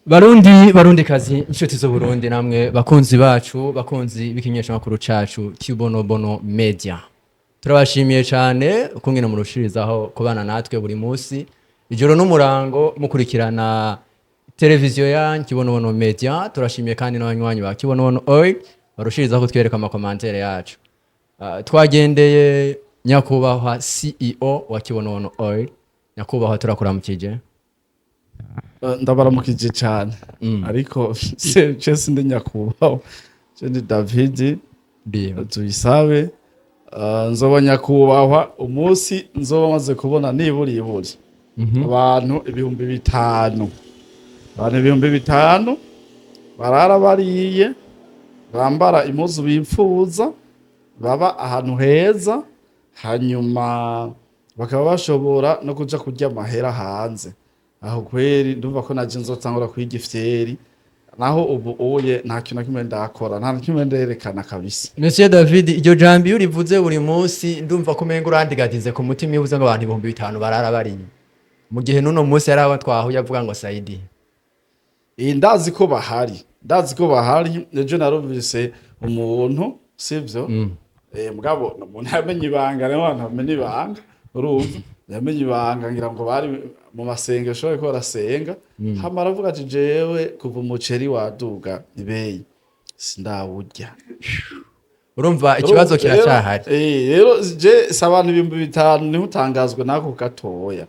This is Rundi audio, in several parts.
Barundi, barundi kazi, inshuti z'Uburundi, namwe bakunzi bacu, bakunzi b'ikimenyeshamakuru cacu Kibonobono Media, turabashimiye cyane ukungene murushirizaho kubana natwe buri munsi, ijoro n'umurango, mukurikirana televiziyo ya Kibonobono Media. Turashimiye kandi n'abanywanyi ba Kibonobono Oil barushirizaho kutwereka ama commentaires yacu. Twagendeye nyakubahwa CEO wa Kibonobono Oil. Nyakubahwa, turakuramukije. Ndabaramukije cyane, ariko je sindi nyakubahwa, je ndi David Ndiyo. Tuyisabe. Nzoba nyakubahwa umunsi nzoba maze kubona nibura iburi abantu 5000, abantu 5000 barara bariye, bambara impuzu bipfuza, baba ahantu heza, hanyuma bakaba bashobora no kuja kurya amahera hanze. Aho kweri ndumva ko naje nzotangura kwiga ifyeri. Naho ubu uye nta kintu na kimwe ndakora, nta na kimwe nderekana kabisa. Monsieur David, iryo jambo iyo urivuze buri munsi ndumva ko umenga urandigatize ku mutima. Iyo uvuze ngo abantu 5000 barara bariye, mu gihe n'uno munsi yari abo twahuye avuga ngo Saidi. Ndazi ko bahari, ndazi ko bahari. Ejo narumvise umuntu, sivyo? Mugabo umuntu yamenye ibanga rero, abantu bamenye ibanga, urumva, yamenye ibanga, ngira ngo bari mu masengesho bariko barasenga, hama aravuga ati: "Jewe kuva umuceri waduga ibeyi sindawurya." Urumva ikibazo kiracyahari. Rero je si abantu 5000, niho utangazwe n'ako gatoya.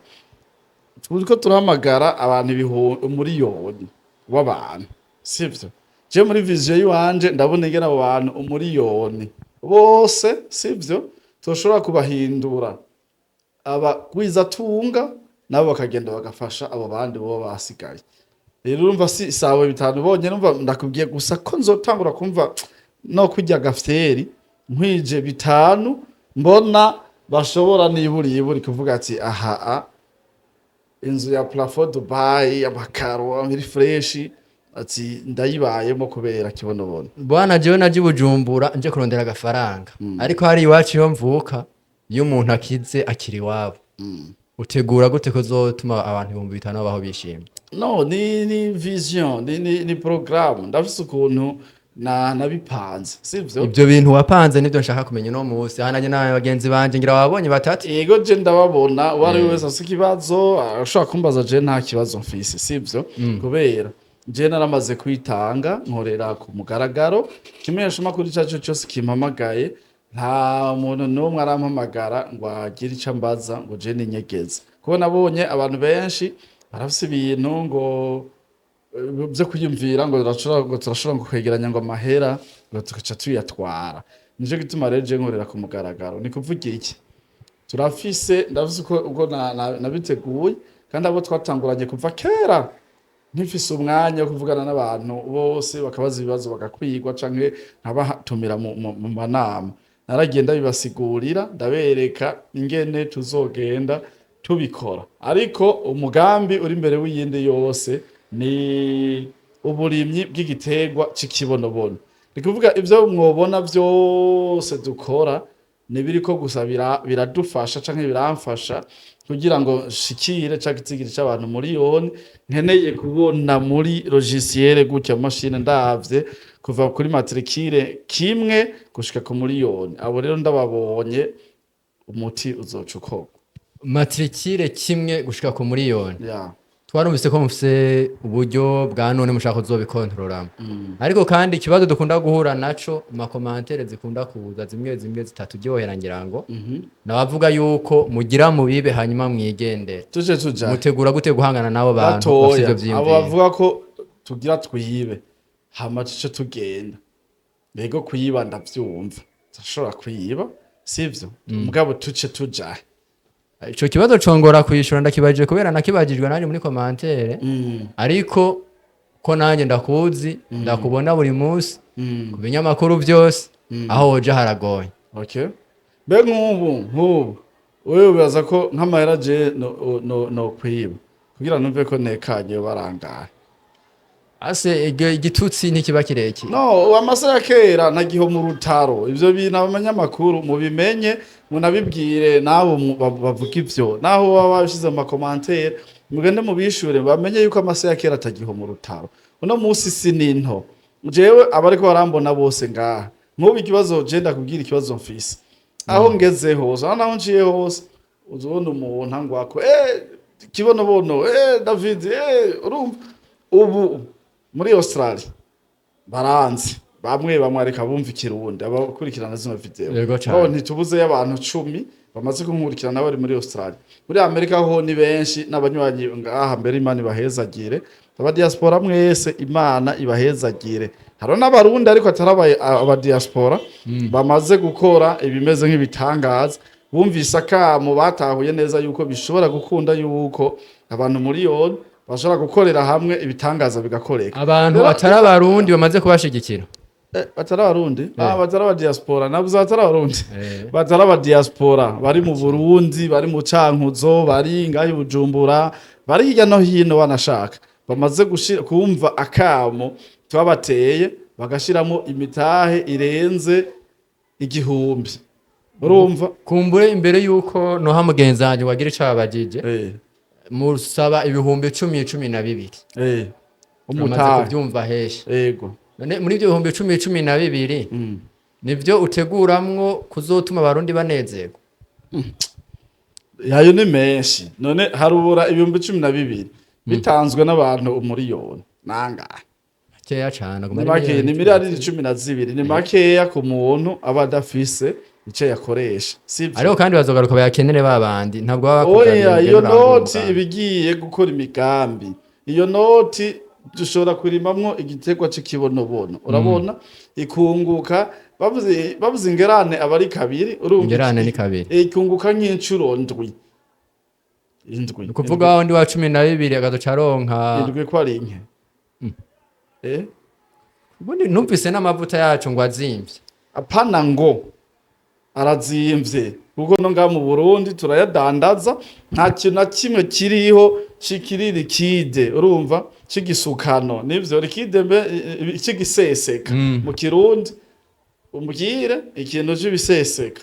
Turiko turahamagara abantu 1 miliyoni w'abantu, sivyo? Je muri vision yiwanje ndabona ingene abo bantu 1 miliyoni bose, sivyo, toshobora kubahindura abagwizatunga, nabo bakagenda bagafasha abo bandi bo basigaye. Rero urumva si sawe 5 bonyene. Urumva ndakubwiye gusa ko nzotangura kumva no kurya gafyeri nkwije 5, mbona bashobora niburi iburi kuvuga ati: "Aha a inzu ya plafond Dubai, amakaro iri fresh," ati: "Ndayibayemo kubera Kibonobono." Bwana, jewe naje i Bujumbura nje kurondera agafaranga, ariko hari iwacu iyo mvuka, iyo umuntu akize akiri iwabo. Utegura gute kuzotuma abantu 5000 babaho bishimye? No, ni vision, ni programme. Ndafise ukuntu na nabipanze, sivyo? Ibyo bintu wapanze nibyo nshaka kumenya uno munsi. Hananye na bagenzi banje, ngira wabonye batatu. Yego, je ndababona. Uwo ari we wese afise ikibazo ashobora kumbaza, je nta kibazo mfise, sivyo? Kubera je naramaze kwitanga, nkorera ku mugaragaro. Ikimenyeshamakuru ico arico cyose kimpamagaye, nta muntu n'umwe arampamagara ngo agire ico ambaza ngo je ninyegeze, kuko nabonye abantu benshi barafise ibintu ngo byo kwiyumvira ngo turashobora, ngo turashobora ngo kwegeranya ngo amahera, ngo tugaca tuyatwara. Nico gituma rero je nkorera ku mugaragaro. Ni kuvuga iki? Turafise, ndafise uko nabiteguye, kandi abo twatanguranye kuva kera, ntifise umwanya wo kuvugana n'abantu bose bakabaza ibibazo bagakwirwa canke nkabatumira mu manama. Naragiye ndabibasigurira, ndabereka ingene tuzogenda tubikora. Ariko umugambi uri imbere w'iyindi yose ni uburimyi bw'igiterwa c'ikibonobono. Ni kuvuga ivyo mwobona vyose dukora nibiriko gusa biradufasha canke biramfasha kugira ngo nshikire ca gitigiri c'abantu 1 miliyoni nkeneye kubona muri logiciel gutya, mashine ndavye kuva kuri matricule kimwe gushika ku 1 miliyoni. Abo rero ndababonye, umuti uzoca ukorwa. Matricule kimwe gushika ku 1 miliyoni. Ya. Twarumvise ko mufise uburyo bwa none mushaka kuzobikontororamo, ariko kandi ikibazo dukunda guhura naco mu ma commentaires zikunda kuza zimwe zimwe zitaturyohera, ngira ngo nabavuga yuko mugira mubibe hanyuma mwigendere. Tuje tuja Mutegura gute guhangana n'abo bantu bafise gatoya ivyo abo vyiyumviro? Bavuga ko tugira twibe hama tuce tugenda. Mbego kuyiba ndavyumva, turashobora kuyiba, sivyo? Mugabo tuce tuja Ico kibazo congora kwishura. Ndakibajije kubera nakibajijwe nanjye muri commentaire, ariko ko nanjye ndakuzi, ndakubona buri munsi ku binyamakuru byose, aho woja haragoye. Okay, mbe nk'ubu wewe wibaza ko nk'amahera je no kwiba kugira numve ko ntekanye barangaye? Ase igitutsi ntikiba kirekire. No, amase ya kera ntagiho mu rutaro. Ivyo bintu abanyamakuru mubimenye, munabibwire nabo bavuga ivyo, naho baba babishize mu ma commentaires, mugende mubishure bamenye yuko amase ya kera atagiho mu rutaro. Uno munsi si ninto. Jewe abariko barambona bose ngaha, nk'ubu ikibazo je ndakubwira, ikibazo mfise, aho ngeze hose, aho naho nciye hose, uzobona umuntu angwako: "Kibonobono, David." Urumva ubu muri Australia baranzi bamwe bamwe, areka bumva ikirundi, abakurikirana zino video. Yego cane. Oh, ntitubuze y'abantu 10 bamaze kunkurikirana bari muri Australia. Muri Amerika ho ni benshi n'abanywanyi ngaha mbere. Imana ibahezagire, aba diaspora mwese, Imana ibahezagire. Hariho n'abarundi ariko atari aba diaspora bamaze gukora ibimeze nk'ibitangaza. Bumvise akamo, batahuye neza yuko bishobora gukunda, yuko abantu miliyoni bashobora gukorera hamwe, ibitangaza bigakoreka. Abantu Rero- atari abarundi bamaze kubashigikira. Batari abarundi, batari aba diaspora, nabuze batari abarundi. Batari aba diaspora, bari mu Burundi, bari mu Cankuzo, bari ngaho i Bujumbura, bari hirya no hino, banashaka bamaze kumva akamo twabateye, bagashiramo imitahe irenze 1000, urumva. Kumbure imbere yuko noha mugenzi wanje wagira ico babajije, musaba 10,000, 12,000. Turamaze Umutahe. kuvyumva hesha. Yego. None muri ibyo 10,000, 12,000, nivyo uteguramwo kuzotuma abarundi banezerwa? Yayo ni menshi. None harubura 12,000 bitanzwe n'abantu umuriyoni nangahe? Makeya cane, aguma Ni ari make, ni miliyoni. 12 miliyari, ni makeya ku muntu aba adafise ico yakoresha, sivyo? Ariko kandi bazogaruka bayakenere babandi, ntabwo baba bakuzaniye Oya, ugende iyo urangure noti umugambi. iba igiye gukora imigambi. Iyo noti dushobora kurimamwo igiterwa c'ikibonobono, urabona ikunguka, bavuze ingerane aba ari kabiri, urumva. Ingerane ni kabiri. Ikunguka nk'incuro ndwi, indwi. Ni ukuvuga wundi wa 12 agazoca aronka Indwi ko ari nke. Ubundi numvise n'amavuta yacu ngo azimvye. Apana ngo arazimvye, kuko no ngaha mu Burundi turayadandaza, nta kintu na kimwe kiriho cikiri liquide, urumva, c'igisukano, nivyo liquide mbe c'igiseseka mu Kirundi. Umbwire ikintu c'ibiseseka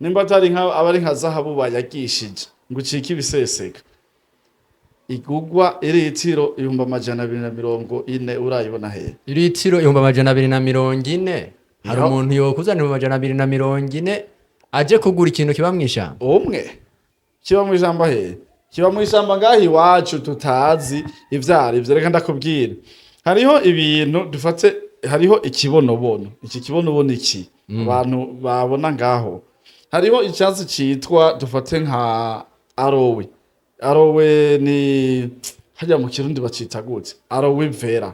nimba atari nka aba ari nka zahabu bayagishije ngo ucike ibiseseka. Igugwa iritiro 240,000, urayibona hehe? Iritiro 240,000, hari umuntu yokuzana 240,000 aje kugura ikintu kiba mw'ishamba? Umwe kiba mu ijambo hehe? Kiba mu ijambo ngaho iwacu tutazi ivyari ivyo. Reka ndakubwira, hariho ibintu dufate, hariho ikibonobono, iki kibonobono iki abantu babona ngaho, hariho icyatsi citwa, dufate nka aloe. Aloe ni harya mu Kirundi bacita gute? Aloe vera.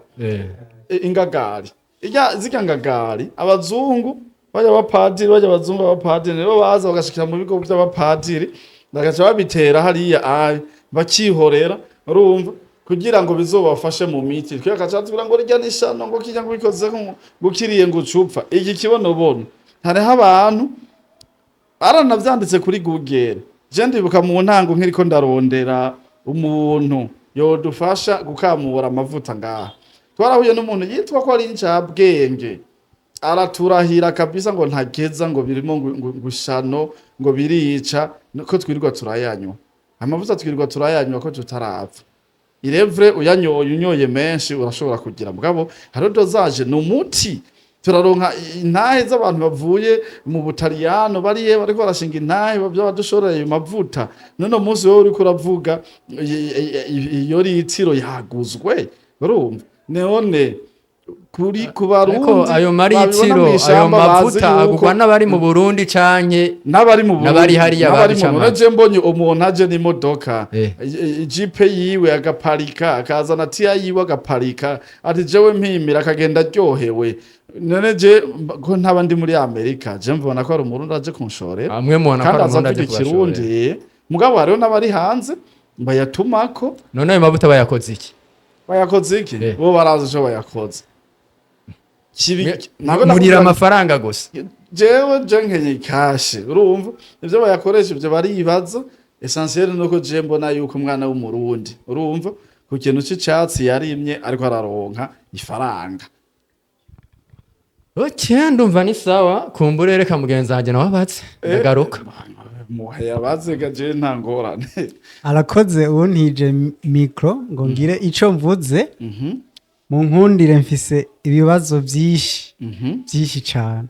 Ingagari irya, zirya ngagari abazungu bajya, abapadiri bajya, abazungu abapadiri nibo baza bagashikira mu bigo by'abapadiri, bagaca babitera hariya ayi, bakihorera, urumva, kugira ngo bizobafashe mu miti. Twe bagaca batubwira ngo rirya n'ishano, ngo kijya ngo bikoze ngo ukiriye ngo ucupfa. Iki kibonobono hariho abantu baranavyanditse kuri Google. Je ndibuka mu ntango nkiriko ndarondera umuntu yodufasha gukamura amavuta ngaha, twarahuye n'umuntu yitwa ko ari incabwenge, araturahira kabisa ngo ntageza, ngo birimo ngo ishano, ngo birica, ko twirirwa turayanywa amavuta, twirirwa turayanywa ko tutarapfa. Irevre uyanyoye, unyoye menshi urashobora kugira, mugabo hariho dosage, ni umuti. Turaronka intahe z'abantu bavuye mu Butaliyano, bariye bariko barashinga intahe badushoreye ayo mavuta. None munsi wowe uriko uravuga iyo litiro yaguzwe, urumva, none kuri ku Ariko Barundi ayo babibona maritiro, ayo mw'ishamba bazi mavuta yuko agurwa n'abari mu Burundi canke n'abari mu Burundi, n'abari hariya n'abari mu babica Burundi. Je mbonye umuntu aje n'imodoka, ijipe yiwe agaparika, akazana tiya yiwe agaparika, ati jewe mpimira, akagenda aryohewe. None je ko ntaba ndi muri Amerika, je mbona ko ari umurundi aje kunshorera. Amwe mubona ko Kandi ari aza umurundi aje avuga kubashorera. ikirundi. Mugabo hariho n'abari hanze bayatumako. None ayo mavuta bayakoze iki? Bayakoze iki? Bo barazi ico bayakoze kibi. Ntabwo Murira nakubwira- amafaranga gusa. Jewe je nkenye ikashe, urumva, ivyo bayakoresha ivyo baribaza. Essentiel nuko je mbona yuko umwana w'umurundi, urumva, kugira ku kintu c'icatsi yarimye ariko araronka ifaranga. Ok, ndumva ni sawa. Kumbure reka mugenzi wanjye nawe abatse, ndagaruka. Muhe abazega, je nta ngorane. Arakoze untije micro ngo ngire ico mvuze. Mu nkundire, mfise ibibazo byinshi, byinshi cyane.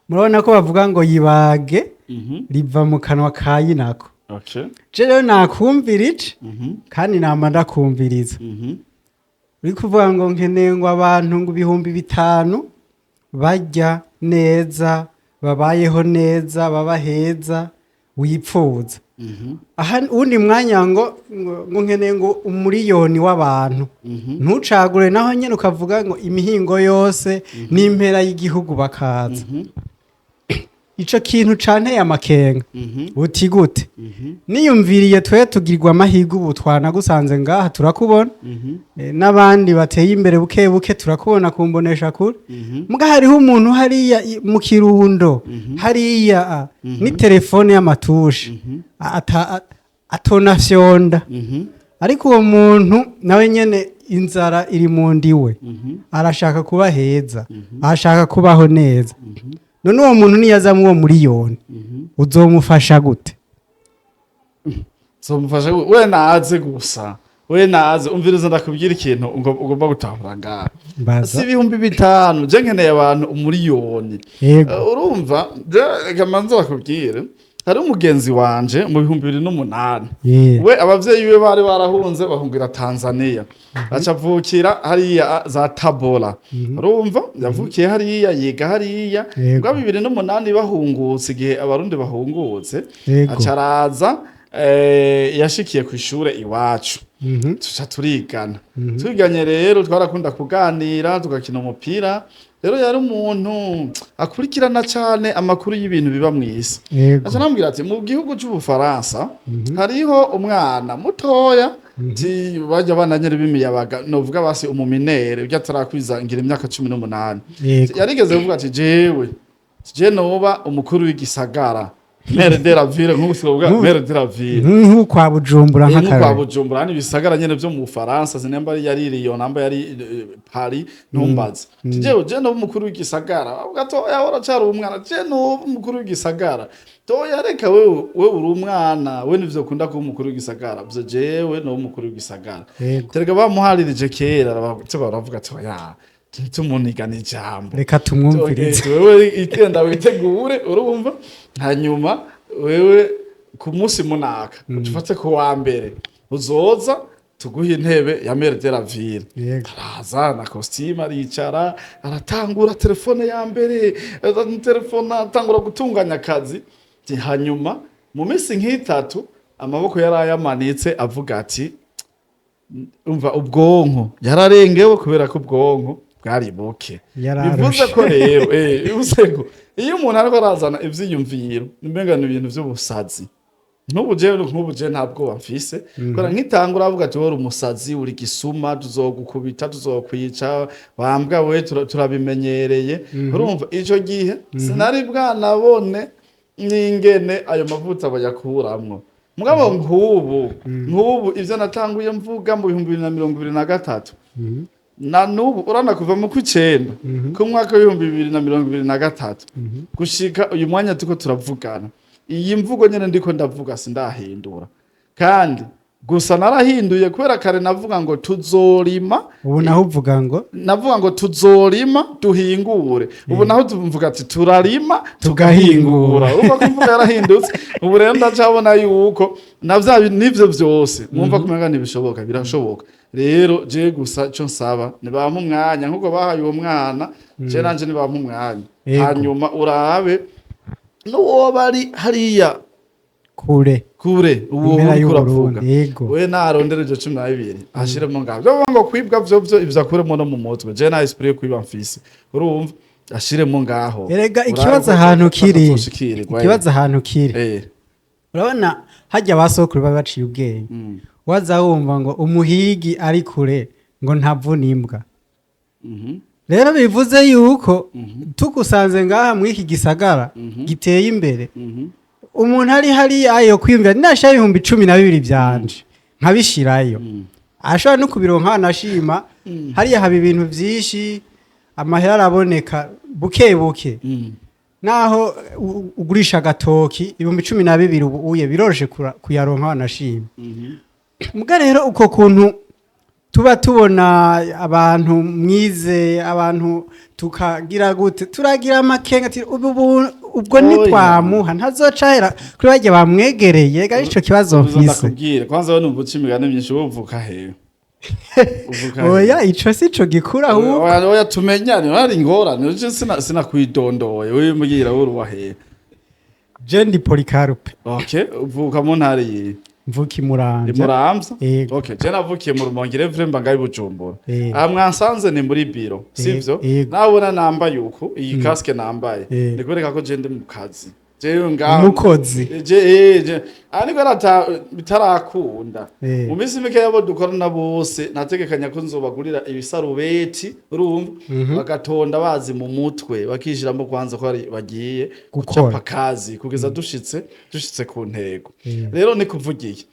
Murabona ko bavuga ngo yibage riva mu kanwa ka yinako. Je rero nakumvira ice kandi nama ndakumviriza. Uri kuvuga ngo nkeneye ngo abantu ngo 5000 barya neza, babayeho neza, baba heza, wipfuza. Aha uwundi mwanya ngo nkeneye ngo 1 miliyoni w'abantu. Ntucagure naho nyine, ukavuga ngo imihingo yose n'impera y'igihugu bakaza. Ico kintu canteye amakenga. Uti gute? Niyumviriye, twe tugirwa amahirwe ubu twanagusanze ngaha, turakubona. N'abandi bateye imbere buke buke turakubona kumbonesha kure. Muga hariho umuntu hariya mu Kirundo hariya, ni telefone y'amatushe atonafyonda. Ariko uwo muntu nawe nyene inzara iri mu ndiwe, arashaka kuba heza, arashaka kubaho neza. None uwo muntu niyazamwo uwo miliyoni, uzomufasha gute? Zomufasha we naze gusa, we naze. Umviriza, ndakubwira ikintu ugomba gutahura ngaha. Mbaza. Si 5000, je nkeneye abantu 1 miliyoni. Urumva, je reka manze bakubwire, hari umugenzi wanje mu 2008. We abavyeyi be bari barahunze, bahungira Tanzania, aca avukira hariya za Tabora. Urumva, yavukiye hariya, yiga hariya. Bwa 2008 bahungutse, igihe Abarundi bahungutse, aca araza, yashikiye ku ishure iwacu. Tuca turigana. Twiganye rero twarakunda kuganira, tugakina umupira. Rero yari umuntu akurikirana cyane amakuru y'ibintu biba mu isi. Aca arambwira ati mu gihugu c'Ubufaransa hariho umwana mutoya, ti bajya bana nyene b'imiyabaga, novuga basi umu mineur ujya atarakwiza ngira imyaka 18. Yarigeze kuvuga ati jewe je noba umukuru w'igisagara, maire de la ville, nk'ubu twovuga maire de la ville. Nk'uko kwa Bujumbura. Nko kwa Nk'akarorero. Bujumbura n'ibisagara nyene vyo mu Bufaransa, sinamba yari Lyon, namba yari Paris, ntumbaze. Jewe je noba umukuru w'igisagara. Avuga to yahora cari umwana, je noba umukuru w'igisagara. Toya, reka, wewe wewe uri umwana, we nivyo ukunda kuba umukuru w'igisagara. Vyo jewe noba umukuru w'igisagara. Terega bamuharirije kera, baravuga ati oya, tumunigana ijambo. Reka tumwumvirize. Wewe itenda witegure, urumva, hanyuma wewe ku munsi munaka, ufate ku wa mbere, uzoza tuguhe intebe ya maire de la ville. Araza na costume, aricara, aratangura telefone ya mbere, telefone, atangura gutunganya akazi. Ati, hanyuma mu minsi nk'itatu amaboko yari ayamanitse, avuga ati umva, ubwonko yararengewe kubera ko ubwonko bwari buke. Yararushe. Bivuze ko rero bivuze ko iyo umuntu ariko arazana ivyiyumviro umenga ni ibintu vy'ubusazi, nk'ubu je nta bwoba mfise, kubera nkitangura avuga ati wori umusazi, uri gisuma, tuzogukubita, tuzokwica, wambwa we, turabimenyereye. Urumva, ico gihe sinari bwanabone n'ingene ayo mavuta bayakuramwo. Mugabo nk'ubu ivyo natanguye mvuga mu 2023, na nubu urana kuva mu kw'icenda ku mwaka w'2023 gushika uyu mwanya turiko turavugana, iyi mvugo nyene ndiko ndavuga sindahindura. Kandi gusa narahinduye, kubera kare navuga ngo tuzorima. Ubu naho uvuga ngo? Navuga ngo tuzorima duhingure, ubu naho tuvuga ati turarima tugahingura. Tugahingura. Urumva ko imvugo yarahindutse. Ubu rero ndacabona yuko na vya n'ivyo vyose mwumva kumenga ntibishoboka, birashoboka. Rero je gusa ico nsaba, nibampa umwanya nkuko bahaye uwo mwana, je nanje nibampa umwanya. Hanyuma urabe n'uwo bari hariya kure, kure, uwo impera uriko uravuga. y'Uburundi, yego. We narondera ivyo 12 ashiremo ngaho. Vyo ngo kwibwa vyo ivyo akuremo no mu mutwe. Je nta esprit yo kwiba mfise, urumva, ashiremo ngaho. Erega Urabe ikibazo ko ahantu kiri, atazoshikirirwa, ikibazo ahantu kiri, urabona hajya abasokuru baba baciye ubwenge. Waza wumva ngo umuhigi ari kure ngo ntavuna imbwa. Rero bivuze yuko tugusanze ngaha muri iki gisagara giteye imbere, umuntu ari hariya ayo kwiyumvira nasha 12,000 byanje. Nkabishirayo, ashobora no kubironka. Anashima hariya haba ibintu vyinshi, amahera araboneka buke buke. Naho ugurisha agatoki 12,000, ubu uye biroroshe kuyaronka, wanashima. Muga rero uko kuntu tuba tubona abantu mwize, abantu tukagira gute, turagira amakenga ati ubu ubwo Oya. Ntitwamuha, ntazoca ahera kuri barya bamwegereye ga. Ico kibazo Ubuza mfise. Ndakubwira kwanza, we numva uca imigani myinshi. Wowe uvuka hehe? Uvuka hehe? Oya, ico si co gikura ahubwo. Oya, oya, tumenyane. Hari ingorane uje sinakwidondoye. Wewe mbwira, wowe uruwa hehe? Je ndi Polycarpe. Okay, uvuka mu ntara yihe? Mvuka i Muramvya. Imuramvya? Yego. Okay, je navukiye mu Rumonge, revre mba ngaho i Bujumbura. Yego. Aha mwansanze ni muri biro, sivyo? Yego. Nabona nambaye uku, iyi casque nambaye Yego. ni kwereka ko je ndi mu kazi. Jewe ngaho Umukozi. Je je ariko rata bitarakunda. Mu minsi mike yabo dukorana bose nategekanya ko nzobagurira ibisarubeti, urumva, bagatonda bazi mu mutwe, bakishiramo kwanza ko ari bagiye gukora. Gucapa akazi kugeza dushitse ku ntego. Rero ni kuvugiye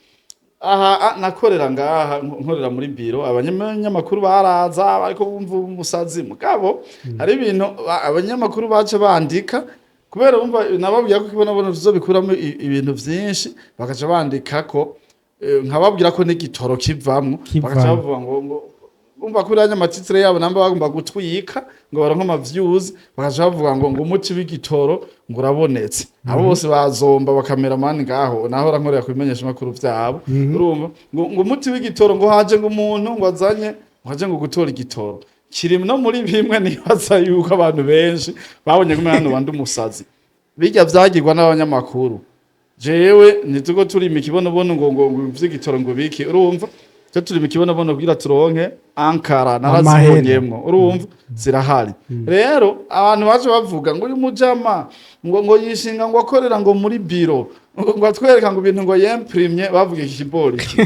aha, nakorera ngaha, nkorera muri biro. Abanyamakuru baraza bariko bumva umusazi, mugabo hari ibintu abanyamakuru baca bandika kubera bumva nababwira ko kibonabono tuzobikuramo ibintu vyinshi, bakaca bandika ko nkababwira ko n'igitoro kivamwo. Kivamwo. Bakaca bavuga ngo bumva kuri anya ma titres yabo namba bagomba gutwika ngo baronke ama views, bakaca bavuga ngo umuti w'igitoro ngo urabonetse. Abo bose bazomba ba cameraman ngaho naho rankorera kubimenyesha makuru vyabo, urumva, ngo umuti w'igitoro, ngo haje ngo umuntu ngo azanye, ngo haje ngo gutora igitoro. Kiri no muri bimwe nibaza yuko abantu benshi babonye ko hano bandi umusazi bijya vyagirwa n'abanyamakuru. Jewe ntituko turima ikibonobono ngo vy'igitoro ngo biki, urumva, cyo turima ikibonobono kugira turonke ankara narazibonyemwo, urumva, zirahari. Rero abantu baje bavuga ngo uyu mujama ngo yishinga ngo akorera ngo muri biro, ngo atwereka ngo ibintu ngo yemprimye, bavuga iki kibori iki,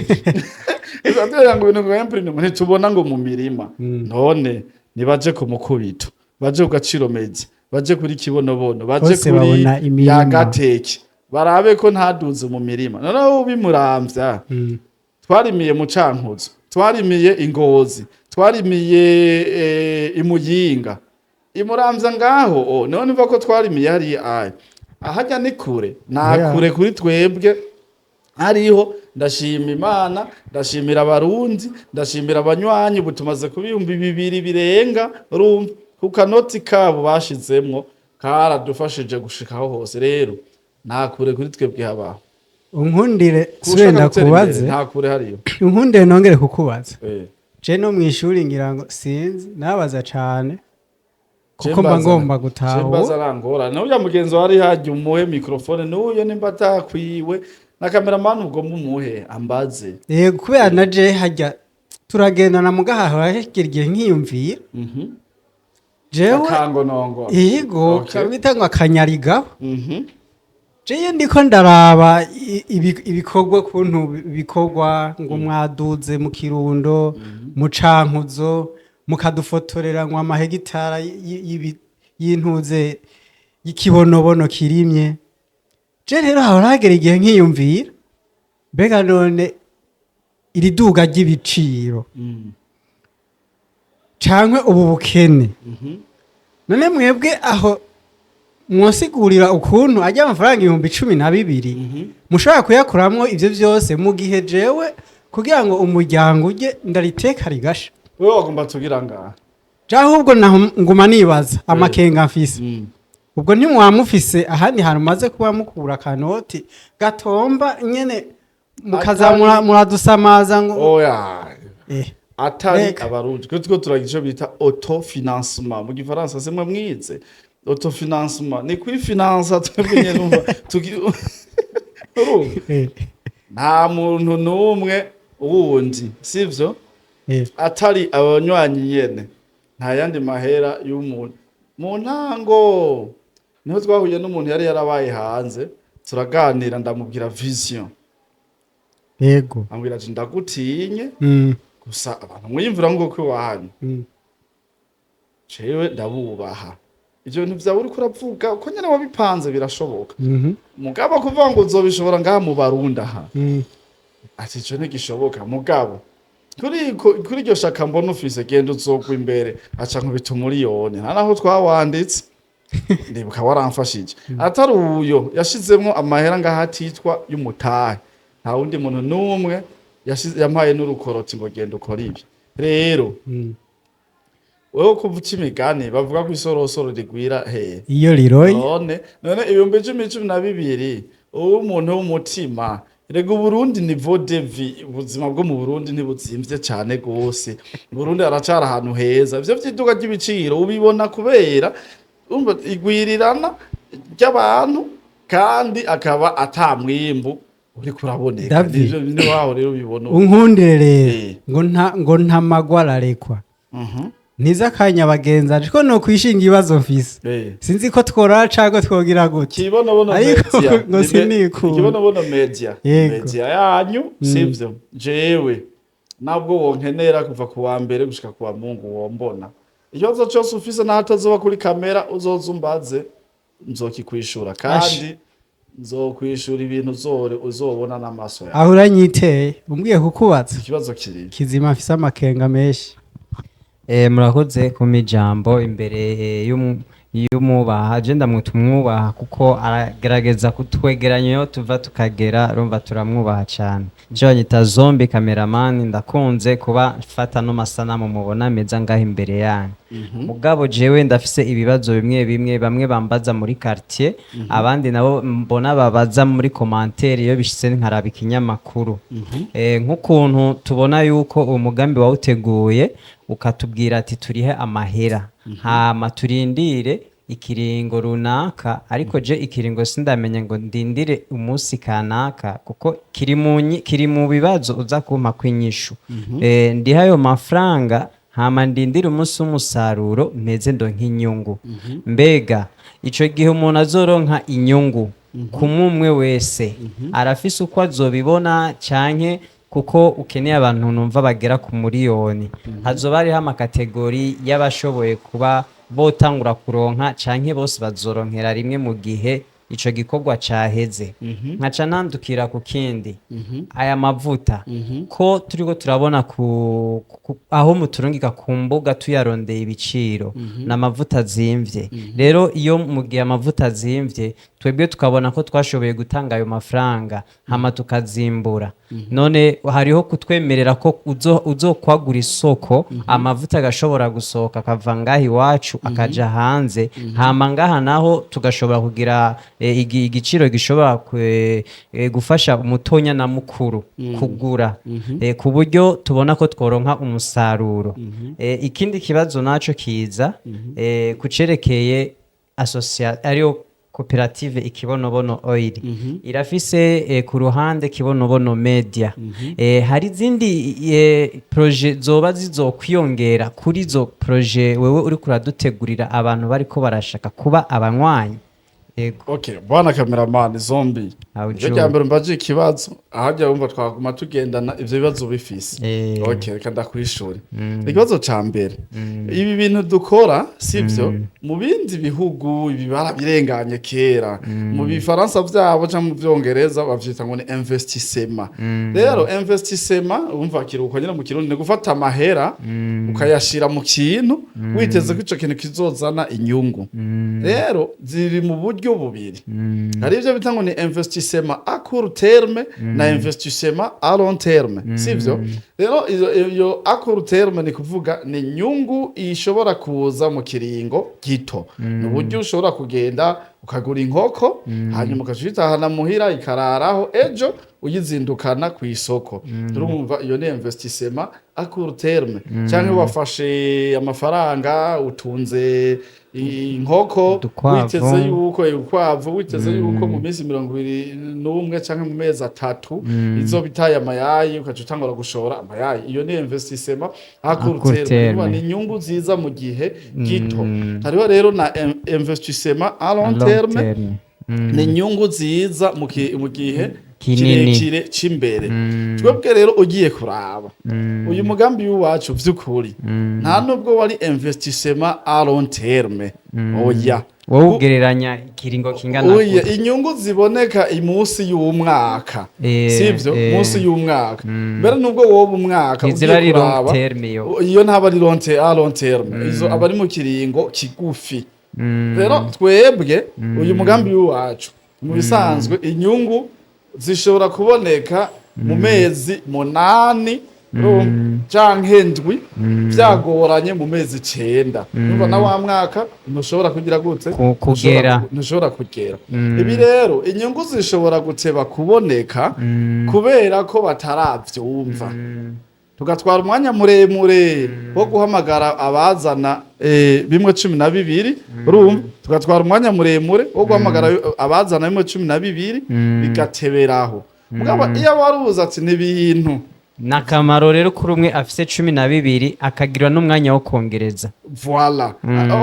atwereka ngo ibintu ngo yemprimye, ngo ntitubona ngo mu mirima. None nibaje ku mukubito, baje ku Gaciro Media, baje kuri Kibonobono, baje Bose kuri babona imirima. Yagateke, barabe ko ntaduze mu mirima. Noneho bimuramvya, twarimiye mu Cankuzo, twarimiye Ingozi, twarimiye Imuyinga, Imuramvya ngaho. None umva ko twarimiye hariya aya ahajya ni kure, nta kure kuri twebwe hariho. Ndashima Imana, ndashimira Abarundi, ndashimira abanywanyi. Ubu tumaze ku 2000 birenga, urumva, ku kanoti kabo bashizemwo karadufashije gushikaho hose. Rero nta kure kuri twebwe habaho. Unkundire Kushaka sube gutera imbere, ndakubaze. Nta kure hariyo. Unkundire nongere kukubaza. Je no mw'ishuri ngira ngo sinzi, nabaza cane kuko mba ngomba Mbaza gutaha. Arangora n'urya mugenzi wari hajya, umuhe microphone n'uyo nimba atakwiwe na cameraman, ubwo mumuhe ambaze. Yego, kubera na je hajya turagendana, mugahaha hagera igihe nkiyumvira jewe. Akangonongo. Yego. Kabita ngo akanyarigaho. Jewe ndiko ndaraba ibikorwa kuntu bikorwa, ngo mwaduze mu Kirundo, mu Cankuzo, mukadufotorera ngo amahegitara y'intuze y'ikibonobono kirimye. Je rero hahora hagera igihe nkiyumvira, mbega none iri duga ry'ibiciro cankwe ubu bukene, none mwebwe aho mwosigurira ukuntu ajya amafaranga 12,000 mushobora kuyakuramwo ivyo vyose, mu gihe jewe kugira ngo umuryango ujye ndariteka rigasha? Wewe wagomba tugira ngaha. Je ahubwo naho nguma nibaza, amakenga mfise, ubwo ntimwaba mufise ahandi hantu mumaze kuba mukura akanoti gatomba nyene, mukaza muradusamaza ngo Oya. Atari Reka. Abarundi twe two turagira ico bita autofinancement mu gifaransa. Simwe mwize autofinancement? Ni kwifinansa twebwe nyene. Umva, urumva, nta muntu n'umwe wundi, sivyo? Atari abanywanyi nyene, nta yandi mahera y'umuntu. Mu ntango niho twahuye n'umuntu yari yarabaye hanze, turaganira, ndamubwira vision. Ambwira ati: "Ndagutinye gusa abantu mwiyumvira ngo ko iwanyu jewe ndabubaha. Ivyo bintu vyawe uriko uravuga uko nyene wabipanze birashoboka, mugabo kuvuga ngo uzobishobora ngaha mu Barundi aha." Ati ico ntigishoboka, mugabo kuri iryo shaka mbona ufise, genda uzogwa imbere. Aca nkubita 1 miliyoni, nta naho twawanditse. Ndibuka waramfashije. Atari uyo yashizemwo amahera ngaho atitwa y'umutahe, nta wundi muntu n'umwe yampaye n'urukoroti ngo genda ukore ibi. Rero wewe kuva uca imigani, bavuga ko isorosoro rigwira hehe? Iyo riroye. None 10,000, 12,000, ubu umuntu w'umutima. Rega Uburundi niveau de vie, ubuzima bwo mu Burundi ntibuzimvye cane gose. Burundi haracari ahantu heza. Ivyo vy'iduka ry'ibiciro ubibona kubera urumva igwirirana ry'abantu, kandi akaba ata mwimbu uriko uraboneka. David. Nivyo ni waho rero ubibona ubu. Unkundire rero. Ngo nta magwa ararekwa. Ntiza akanya bagenzi, ariko no kwishinga ibibazo mfise. Sinzi ko tworora canke twogira gute. Kibonobono Ariko Media. ngo sinikunda. Kibonobono Media. Yego. Media yanyu, sivyo? Jewe nabwo wonkenera kuva ku wa mbere gushika ku wa Mungu, wombona. Ikibazo cyose ufise, naho atazoba kuri kamera, uzoza umbaze, nzokikwishura, kandi nzokwishura ibintu uzore uzobona n'amaso yawe. Aho uranyiteye, umbwiye kukubaza. Ikibazo kiri Kizima, mfise amakenga menshi. Murakoze kumpa ijambo imbere y'umwubaha. Je ndamwita umwubaha kuko aragerageza kutwegeranya iyo tuva tukagera, urumva turamwubaha cyane. Je banyita Zombi Cameraman, ndakunze kuba mfata no masanamu mubona meza ngaho imbere yanyu. Mugabo jewe ndafise ibibazo bimwe bimwe, bamwe bambaza muri quartier, abandi nabo mbona babaza muri commentaire iyo bishitse nkaraba ikinyamakuru. Nk'ukuntu tubona yuko umugambi wawuteguye, ukatubwira ati turihe amahera, hama turindire ikiringo runaka, ariko je ikiringo sindamenya ngo ndindire umunsi kanaka, kuko kiri mu bibazo uza kumpa kw'inyishu. Ndiha ayo mafaranga, hama ndindire umunsi w'umusaruro mpeze ndonke inyungu. Mbega ico gihe umuntu azoronka inyungu kumwe wese arafise uko azobibona, canke kuko ukeneye abantu numva bagera ku 1 miliyoni, hazoba hariho ama catégories y'abashoboye kuba botangura kuronka, canke bose bazoronkera rimwe mu gihe ico gikorwa caheze? Nkaca nandukira ku kindi, aya mavuta ko turiko turabona aho muturungika ku mbuga tuyarondeye ibiciro, ni amavuta azimvye. Rero iyo mu gihe amavuta azimvye, twebwe tukabona ko twashoboye gutanga ayo mafaranga hama tukazimbura, none hariho kutwemerera ko uzokwagura isoko, amavuta agashobora gusohoka akava ngaha iwacu akaja hanze, hama ngaha naho tugashobora kugira igiciro gishobora gufasha umutonya na mukuru kugura, ku buryo tubona ko tworonka umusaruro. Ikindi kibazo naco kiza kucerekeye ariyo koperative Ikibonobono Oil, irafise ku ruhande Kibonobono Media. Hari izindi projets zoba zizokwiyongera kuri izo projets wewe uriko uradutegurira, abantu bariko barashaka kuba abanywanyi? Yego. Okay, bwana cameraman Zombi. Aho. Ivyo rya mbere mbaje ikibazo, ahajya wumva twaguma tugendana ivyo bibazo bifise. Okay, reka ndakwishura. Ikibazo ca mbere. Ibi bintu dukora, sivyo? Mu bindi bihugu ibi barabirenganye kera. Mu bifaransa vyabo canke mu vyongereza bavyita ngo ni investissement. Rero investissement, umva kiruko nyine mu Kirundi, ni gufata amahera ukayashira mu kintu witeze ko ico kintu kizozana inyungu. Rero ziri mu buryo bubiri. Hari ivyo bita ngo ni investissement à court terme na investissement à long terme, sivyo? Rero iyo à court terme ni kuvuga ni inyungu ishobora kuza mu kiringo gito, ni uburyo ushobora kugenda ukagura inkoko, hanyuma ugaca uyitahana muhira ikararaho, ejo uyizindukana ku isoko. Urumva iyo ni investissement à court terme. Canke wafashe amafaranga, utunze inkoko, Udukwavu. witeze yuko ukwavu, witeze yuko mu minsi 21 canke mu mezi 3 izoba itaye amayayi, ukaca utangura gushora amayayi. Iyo ni investissement à court court terme. terme. Urumva ni inyungu ziza mu gihe gito. Hariho rero na investissement à long Long terme. terme. Ni inyungu ziza mu gihe Kinini. Kirekire c'imbere. Twebwe rero ugiye kuraba uyu mugambi w'iwacu, vy'ukuri nta nubwo wari investissement à long terme, oya. Wowe ugereranya ikiringo kingana Oya, gute? Inyungu ziboneka imunsi y'umwaka, sivyo? Munsi y'umwaka mbere, nubwo woba umwaka Ntiziba ugiye ari long kuraba, terme iyo. Iyo ntaba ari à long terme, izo aba ari mu kiringo kigufi. Rero twebwe uyu mugambi w'iwacu, mu bisanzwe inyungu zishobora kuboneka mu mezi 8, urumva, canke 7, vyagoranye mu mezi 9. Urumva na wa mwaka ntushobora kugira gute? Kugera. Ntushobora kugera. Ibi rero inyungu zishobora guteba kuboneka kubera ko bataravyumva, tugatwara umwanya muremure wo guhamagara abazana bimwe 12. Urumva, tugatwara umwanya muremure wo guhamagara abazana bimwe 12, bigateberaho. Mugabo iyo waruza ati ni ibintu N'akamaro rero kuri umwe afise 12 akagira n'umwanya wo kongereza. Voilà,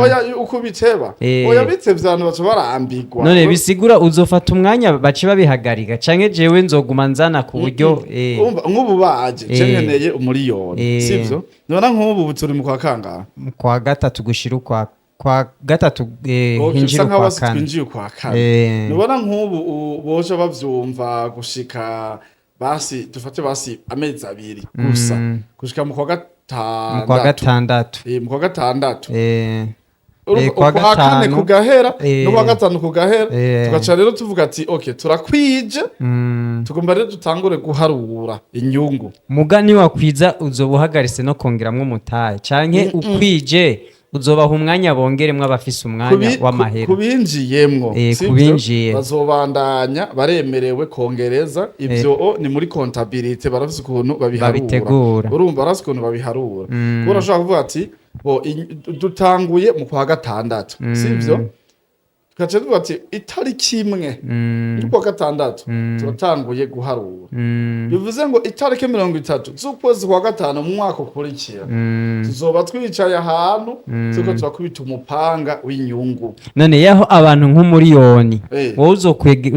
oya, uko biteba, oya, bitevye abantu baca barambigwa. None bisigura uzofata umwanya bace babihagarika, canke jewe nzoguma nzana ku buryo Umva, nk'ubu baje je nkeneye 1 miliyoni, sivyo? None nk'ubu ubu turi mu kwa kangahe? Kwa gatatu gushira ukwa kwa gatatu, Okay, hinjira bisa nkaho ukwa basi kane. Twinjiye ukwa kane. Nubona nk'ubu boja bavyumva gushika basi dufate basi amezi 2 gusa, gushika mu kwa Mu kwa gatandatu. Gatandatu. Mu kwa gatandatu. Urumva, Kwa ukwa kane gatanu. kugahera, n'ukwa gatanu kugahera, tugaca rero tuvuga ati ok, turakwije, tugomba rero dutangure guharura inyungu. Mugani wakwiza uzoba uhagaritse no kongeramwo umutahe, canke ukwije uzobaha umwanya bongeremwo abafise umwanya w'amahera? Kubinjiyemwo, sivyo? Kubinjiye. Bazobandanya, baremerewe kongereza. Ivyo ni muri comptabilité, barafise ukuntu babiharura. Babitegura. Urumva, barafise ukuntu babiharura. Kuko urashobora kuvuga ati bo dutanguye mu kwa gatandatu, sivyo? Tugaca tuvuga ati itariki 1 y'ukwa gatandatu turatanguye guharura. Bivuze ngo itariki 30 z'ukwezi kwa gatanu mu mwaka ukurikira tuzoba twicaye ahantu turiko turakubita umupanga w'inyungu. None yaho abantu nk'umuriyoni, wowe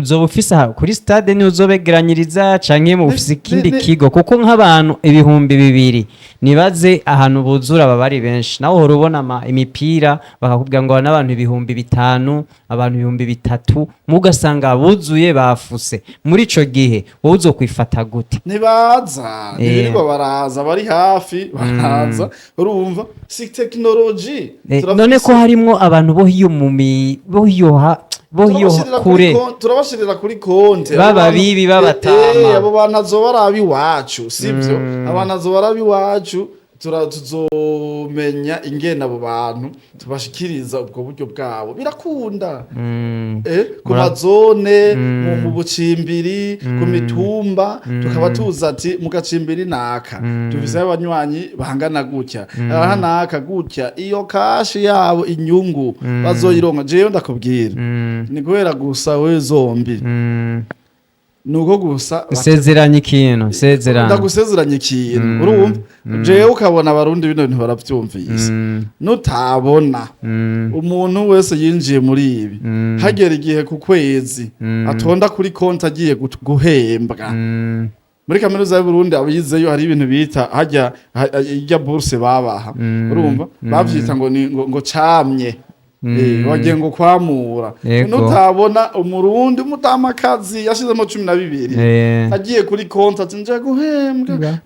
uzoba ufise aha kuri stade ni uzobegeranyiriza, canke mu ufise ikindi kigo? Kuko nk'abantu 2000, nibaze ahantu buzura baba ari benshi. Nawe uhora ubona imipira bakakubwira ngo n'abantu 5000, abantu 3000, mugasanga buzuye bafuse. Muri ico gihe wowe uzokwifata gute? Ntibaza, ntibirirwa baraza, bari hafi baraza. Urumva, si tekinoloji. None ko harimwo abantu bo hiyo bo hiyo bo hiyo kure. Turabashirira kuri konte. Baba Abo bantu- bibi, b'abatama. Abo bantu azoba ari ab'iwacu, sivyo? Abantu azoba ari ab'iwacu. Tuzomenya ingene abo bantu tubashikiriza ubwo buryo bwabo. Birakunda. Ku mazone, mu bucimbiri, ku mitumba, tukaba tuzi ati mu gacimbiri naka dufise abanywanyi bangana gutya, aha naka gutya, iyo cash yabo inyungu bazoyironka. Jewe ndakubwira, ni guhera gusa we zombi, nuko gusa Nsezeranye ikintu, nsezerano. Ndagusezeranye ikintu. Urumva, jewe ukabona abarundi bino bintu baravyumvise. Nutabona umuntu wese yinjiye muri ibi, hagera igihe ku kwezi atonda kuri konti agiye guhembwa. Muri kaminuza y'u Burundi abizeyo hari ibintu bita hajya ijya bourse babaha. Urumva, bavyita ngo ni ngo camye. Wagiye ngo kwamura. Nutabona umurundi umutamakazi yashizemo 12 agiye kuri konti ati nje guhembwa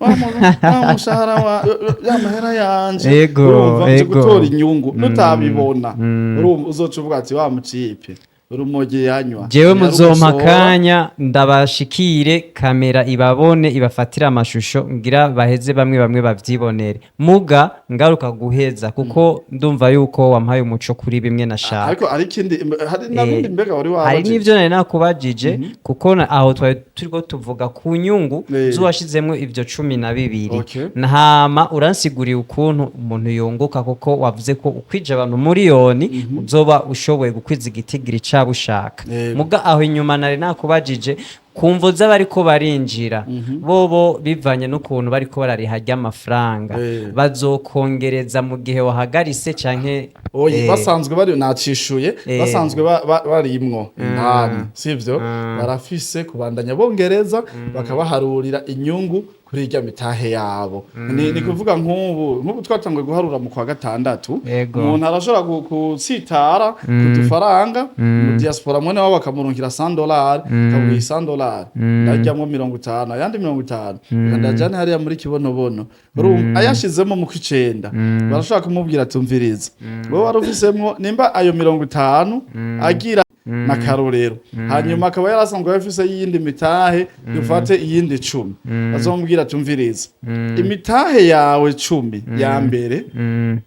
wa mushahara wa ya mahera yanje, urumva, nje gutora inyungu, nutabibona, urumva, uzoca uvuga ati wa mucipe urumogi yanywa. Jewe muzompa Yarugusora. akanya ndabashikire, kamera ibabone, ibafatire amashusho, ngira baheze bamwe bamwe bavyibonere. Muga ngaruka guheza, kuko ndumva yuko wampaye umuco kuri bimwe nashaka. Ariko hari ikindi, hari n'abindi mbega wari Hari wabajije? n'ivyo nari nakubajije, kuko aho twari turiko tuvuga ku nyungu z'uwashizemwo ivyo 12. Hama uransiguriye ukuntu umuntu yunguka, kuko wavuze ko ukwije abantu miliyoni uzoba ushoboye gukwiza igitigiri cabo ushaka. Muga aho inyuma nari nakubajije Ku mvo z'abariko barinjira, bobo bivanye n'ukuntu bariko barariha ry'amafaranga, bazokongereza mu gihe wahagarise canke? Oya, basanzwe bari, nacishuye. Basanzwe barimwo indani, sivyo? Barafise kubandanya bongereza, bakabaharurira inyungu kuri irya mitahe yabo. Ni kuvuga nk'ubu twatanguye guharura mu kwa gatandatu. Umuntu arashobora gutsitara ku dufaranga mu diaspora, mwene wabo bakamurungikira $100, kaguha $100, ndaryamwo 50, ayandi 50 ndajyane hariya muri Kibonobono. Urumva, ayashizemo mu kw'icenda, barashobora kumubwira: "Tumviriza, wowe wari ufisemwo nimba ayo 50 agira n'akarorero, hanyuma akaba yarasanzwe afise y'iyindi mitahe, dufate iyindi 10, bazomubwira: tumviriza, imitahe yawe 10 ya mbere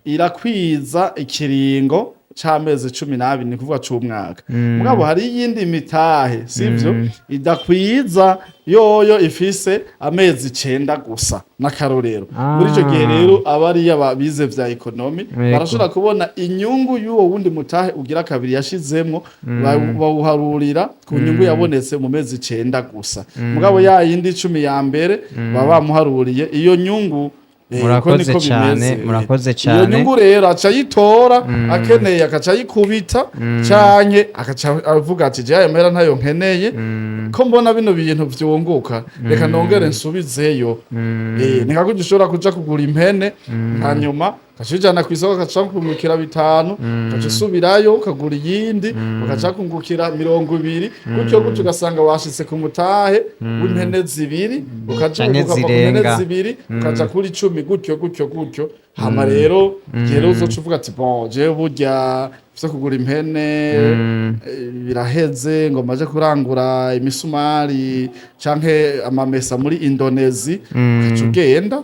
irakwiza ikiringo c'amezi 12, ni kuvuga c'umwaka. Mugabo hari iyindi mitahe, sivyo, idakwiza, yoyo ifise amezi 9 gusa, n'akarorero." Muri ico gihe rero, aba ari bize vya économie, barashobora kubona inyungu y'uwo wundi mutahe ugira kabiri yashizemwo, bawuharurira ku nyungu yabonetse mu mezi 9 gusa. Mugabo ya yindi 10 ya mbere baba bamuharuriye iyo nyungu. Uko Murakoze niko cane, bimeze. murakoze Iyo cane. nyungu rero aca ayitora akeneye, akaca ayikubita, canke akaca avuga ati: "Jewe ayo mahera ntayo nkeneye, ko mbona bino bintu vyunguka, reka nongere nsubizeyo." Ni nka kurya ushobora kuja kugura impene, hanyuma ugaca uyijana kw'isoko, ugaca kungukira 5, ugaca usubirayo ukagura iyindi, ugaca kungukira 20, gutyo gutyo, ugasanga washitse ku mutahe w'impene zibiri, ukaja Canke ukava ku mpene zirenga. zibiri ukaja kuri 10, gutyo gutyo gutyo. Hama rero igihe rero uzoca uvuga ati: "Bon, jewe burya vyo kugura impene biraheze, ngo maje kurangura imisumari canke amamesa muri Indonezi," ukaca ugenda.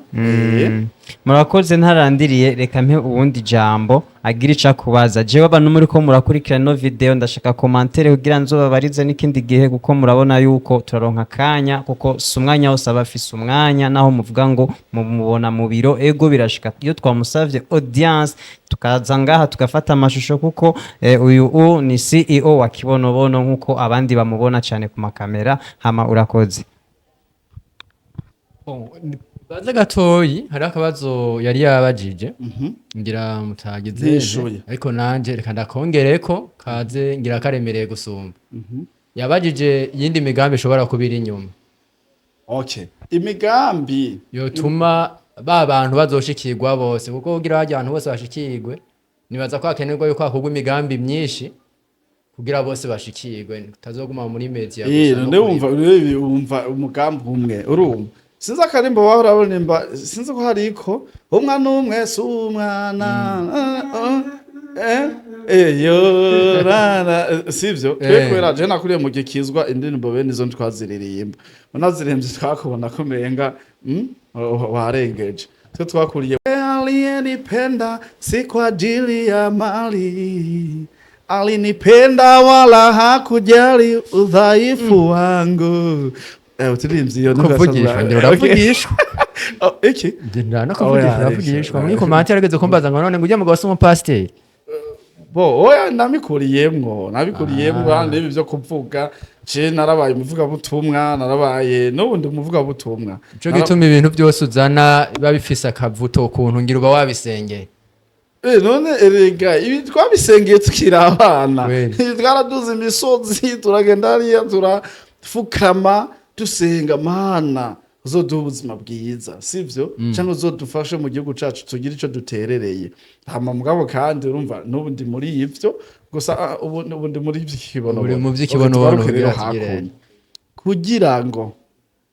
Murakoze. Ntarandiriye, reka mpe uwundi jambo agira ico akubaza. Jewe abantu muri ko murakurikirana ino video, ndashaka commentaire kugira nzobabarize n'ikindi gihe, kuko murabona yuko turaronka akanya, kuko si umwanya wose aba afise umwanya. Naho muvuga ngo mumubona mu biro, ego birashika iyo twamusavye audience tukaza ngaha tugafata amashusho, kuko uyu ni CEO wa Kibonobono, nkuko abandi bamubona cyane ku makamera. Hama urakoze. Bon, baze gatoyi, hariho akabazo yari yabajije, ngira mutagize. Nishuye. Ariko nanje reka ndakongereko, kaze ngira karemereye gusumba. Yabajije iyindi migambi ishobora kuba iri inyuma. Okay, imigambi yotuma ba bantu bazoshikirwa bose, kuko kugira barya abantu bose bashikirwe, nibaza ko hakenerwa yuko hakorwa imigambi myinshi kugira bose bashikirwe, tutazoguma muri media gusa no none wumva urebe, wumva umugambi umwe, urumva, sinzi akarimbo bahora baririmba, sinzi ko hariko umwana umwe si umwana, yo rara, sivyo? Twe kubera je nakuriye mu gikizwa, indirimbo bene izo twaziririmba, unazirimbye twakubona ko umenga warengeje. Twe twakuriye: "Aliyenipenda si kwa ajili ya mali, alinipenda wala hakujali udhaifu wangu." Uturirimvye iyo. Kuvugishwa, ngira uravugishwa. Oh, iki? Ngira no kuvugishwa. Oya, Uravugishwa muri oya. commentaire, yarageze kumbaza ngo none ngo ujya mugabo si umupasiteri. Bo oya, nabikuriyemwo kandi ibi byo kuvuga, je narabaye umuvugabutumwa, narabaye n'ubundi umuvugabutumwa. Nico gituma ibintu byose uzana biba bifise akavuto, ukuntu ngira uba wabisengeye. None erega ibi twabisengeye tukiri abana. Kweli. Ibi twaraduze imisozi, turagenda hariya, turafukama, dusenga: "Mana, uzoduha ubuzima bwiza, sivyo, cyangwa uzodufashe mu gihugu cacu tugire ico duterereye." Hama mugabo kandi urumva n'ubu ndi muri ivyo gusa, ubu ndi muri ivy'ikibonobono. Uri mu vy'ikibonobono. Okay, tugaruke rero kugira tugire. hakuno. Kugira ngo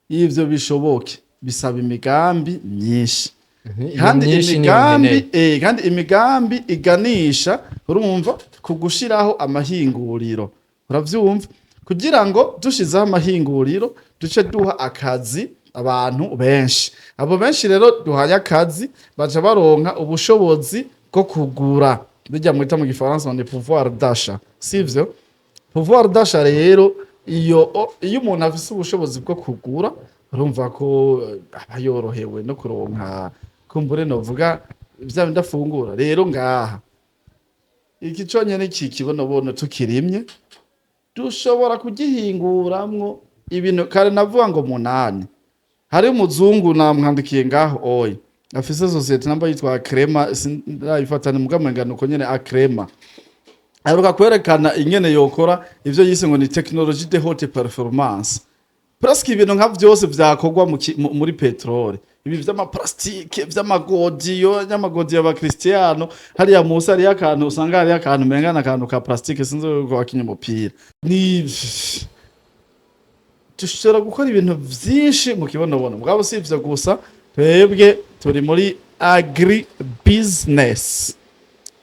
ivyo bishoboke bisaba imigambi myinshi. Iyo Kandi myinshi niyo imigambi nkeneye. Kandi imigambi iganisha, urumva, ku gushiraho amahinguriro, uravyumva, kugira ngo dushizeho amahinguriro duce duha akazi abantu benshi. Abo benshi rero duhaye akazi baca baronka ubushobozi bwo kugura, bijya mwita mu gifaransa ni pouvoir d'achat, sivyo? Pouvoir d'achat rero, iyo umuntu afise ubushobozi bwo kugura, urumva ko aba yorohewe no kuronka kumbure novuga vya bindi afungura. Rero ngaha iki conyene iki kibonobono tukirimye, dushobora kugihinguramwo Ibintu kare navuga ngo munani, hari umuzungu namwandikiye ngaho, oya, afise société namba yitwa Crema, sindayifata ni mugamwenga nuko nyene Acrema, aheruka kwerekana ingene yokora ivyo yise ngo ni technologie de haute performance. Presque ibintu nka vyose vyakorwa muri pétrole, ibi vy'amaplastike, vy'amagodiyo, y'amagodiyo y'abakristiano hariya musi hariyo akantu, usanga hariyo akantu umenga n'akantu ka plastique, sinzi ko bakinya umupira. Ni dushobora gukora ibintu vyinshi mu kibonobono. Mugabo si ivyo gusa, twebwe turi muri agri business.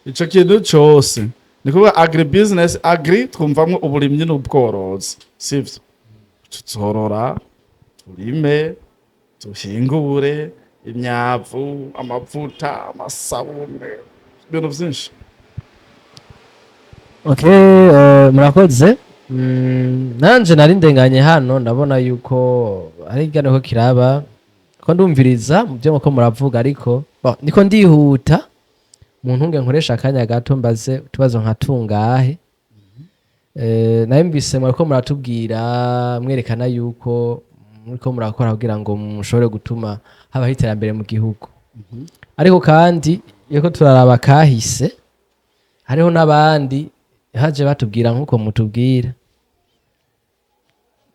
Ico kintu cose ni kuvuga agri business. Agri twumvamwo uburimyi n'ubworozi, sivyo? Tuzorora, turime, duhingure imyavu, amavuta, amasabune, ibintu vyinshi. Okay, murakoze. Nanje nari ndenganye hano, ndabona yuko ari ikiganiro ko kiraba, ko ndumviriza mu byo muko muravuga, ariko bon, niko ndihuta mu ntunge nkoresha akanya gato mbaze utubazo nka tungahe. Nawe mwariko muratubwira, mwerekana yuko muriko murakora kugira ngo mushobore gutuma habaho iterambere mu gihugu, ariko kandi iyo ko turaraba kahise, hariho n'abandi haje batubwira nk'uko mutubwira.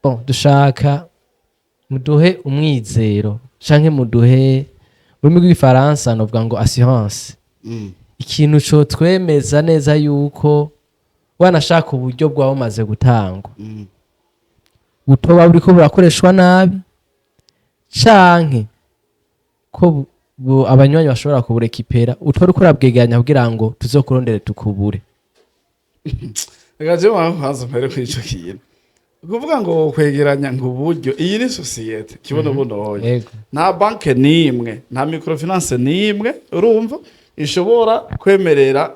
Bon, dushaka muduhe umwizero canke muduhe, mu rurimi rw'igifaransa novuga ngo assurance, ikintu cotwemeza neza yuko wanashaka uburyo bwaba bumaze gutangwa butoba buriko burakoreshwa nabi, canke ko abanywanyi bashobora kuburekipera utora uko urabwegeranya kugira ngo tuzokurondere tukubure. Reka je kwanza mpere kuri ico kintu kuvuga ngo kwegeranya ngo uburyo. Iyi ni société kibonobono. Nta banke n'imwe, nta microfinance n'imwe, urumva, ishobora kwemerera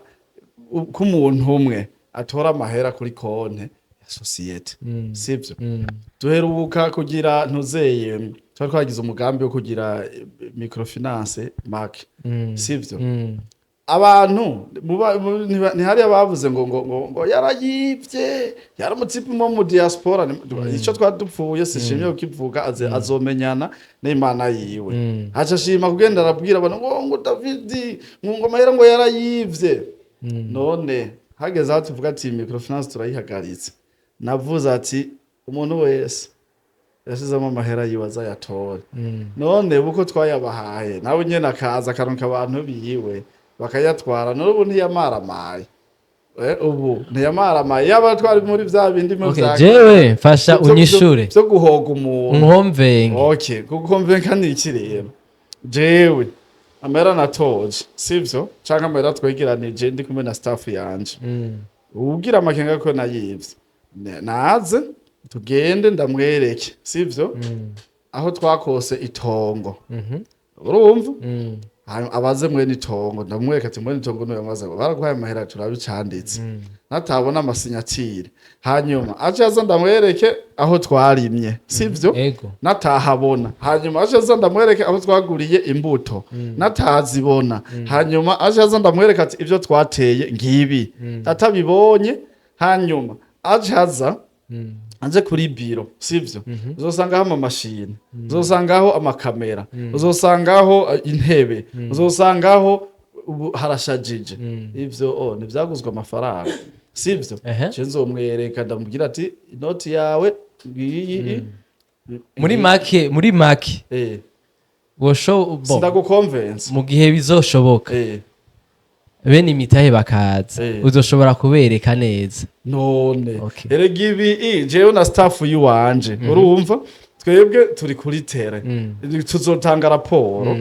ko umuntu umwe atora amahera kuri konte ya société, sivyo? Duheruka kugira ntuzeye, twari twagize umugambi wo kugira microfinance make, sivyo? Abantu ntihari abavuze ngo yarayivye, yari umutipe wo mu diaspora. Ico twari dupfuye sishimye kukivuga, azomenyana n'Imana yiwe. Aca ashima kugenda arabwira abantu ngo David ngo amahera ngo yarayivye. None hageze aho tuvuga ati microfinance turayihagaritse, navuze ati umuntu wese yashizemo amahera yiwe azayatore. None ubu ko twayabahaye, nawe nyene akaza akaronka abantu biwe bakayatwara, none ubu ntiyamaramaye? Ubu ntiyamaramaye, yaba twari muri vya bindi mu Okay, jewe mfasha unyishure. Vyo guhoga umuntu. Nkomvenge. Okay, kukomvenka ni iki rero? Jewe amahera natoje, sivyo, canke amahera twegeranije ndi kumwe na staff yanje, ugira amakenga ko nayivye, naze tugende ndamwereke, sivyo, aho twakose itongo, urumva? Hanyuma abaze mwene itongo, ndamwereka ati mwene itongo niwe yamaze baraguhaye amahera, turabicanditse, natabona amasinyatire. Hanyuma ace aza ndamwereke aho twarimye, sivyo? Natahabona, hanyuma ace aza ndamwereke aho twaguriye imbuto, natazibona. Hanyuma ace aza ndamwereka ati ibyo twateye ngibi, atabibonye. Hanyuma ace aza aje kuri biro, sivyo? Uzosangaho amamashini, uzosangaho amakamera, uzosangaho intebe, uzosangaho ubu harashajije. Ivyo ntivyaguzwe amafaranga, sivyo? Je nzomwereka, ndamubwira ati inoti yawe ngiyi. Muri make wosho bo Sindagukonvense. Mu gihe bizoshoboka, bene imitahe bakaza, uzoshobora kubereka neza. None erega ibi jewe na staff yiwanje, urumva, twebwe turi kuri terrain, tuzotanga raporo.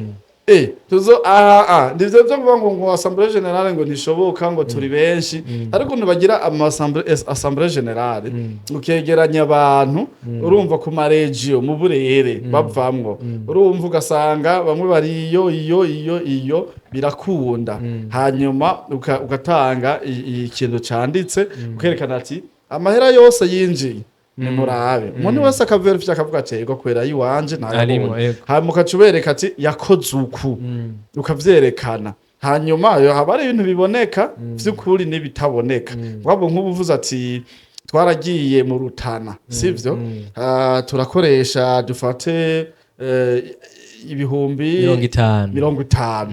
Tuzo aha nivyo byo kuvuga ngo assemblée générale ngo ntishoboka, ngo turi benshi, ariko ntibagira ama assemblée générale, ukegeranya abantu, urumva, ku maregio mu burere bavamwo, urumva, ugasanga bamwe bari iyo iyo iyo iyo, birakunda. Hanyuma ugatanga ikintu canditse, ukerekana ati amahera yose yinjiye nimurabe, umuntu wese akaverifya akavuga ati yego kwera yiwanje Arimo, ntayabonye. Hanyuma ukaca ubereka ati yakoze uku, ukavyerekana. Hanyuma yo haba ari ibintu biboneka vy'ukuri n'ibitaboneka. Waba nk'ubu uvuze ati Twaragiye mu Rutana, sivyo? Ah, turakoresha, dufate ibihumbi 50. 50.